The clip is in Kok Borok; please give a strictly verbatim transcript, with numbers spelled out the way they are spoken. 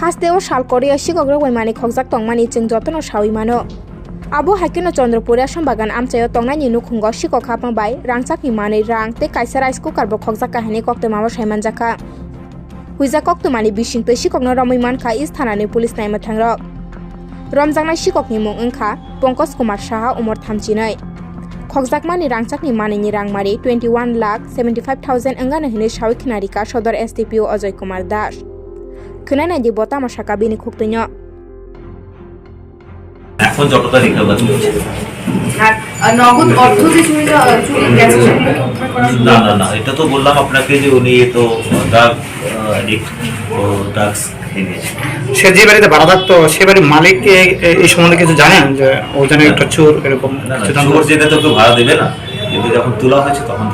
Hasteo sal kwrwi o sikhok rwbai manwi khokjak tongmani chwng jotono sawi mano. Abo hai kheno Chandrapur Resham Bagan amchaio tongnaini nukhungo sikhok hapma bai rangchakni manwi rang tei kaisa rice cooker bo khokjak kha hwnwi koktwmao sai manjakha. Huijak koktwmani bisingtwi sikhokno romwi mankha East thanani police naimwthangrok. Romjaknai sikhokni mung wngkha Pankaj Kumar Saha, umor thamchinwi. Khokjakmani rangchakni manwini rangmari twenty one lakh seventy five thousand wngano hwnwi sawi khna rikha Sodor S D P O Ajoy Kumar Das. Khwnai naidi bo tamo sakha bini khuktwino. এখন যতটা রিকভার হচ্ছে। আর, আহ, নগদ অর্থ যে চুরি যা-, আহ, চুরি গেছে, সেগুলো কি উদ্ধার করা সম্ভব? না, না, না, এটা তো বললাম আপনাকে যে উনি তো ড্রাগ, আহ, অ্যাডিক্ট, তো ড্রাগস খেয়ে নিয়েছে। সে যে বাড়িতে ভাড়া থাকতো, সে বাড়ির মালিক এ-, এ-, এই সম্বন্ধে কিছু জানেন যে ও যেন একটা চোর এরকম না, না, কিছু জানতো? চোর জেনে তো কেউ ভাড়া দেবে না, কিন্তু যখন তোলা হয়েছে তখন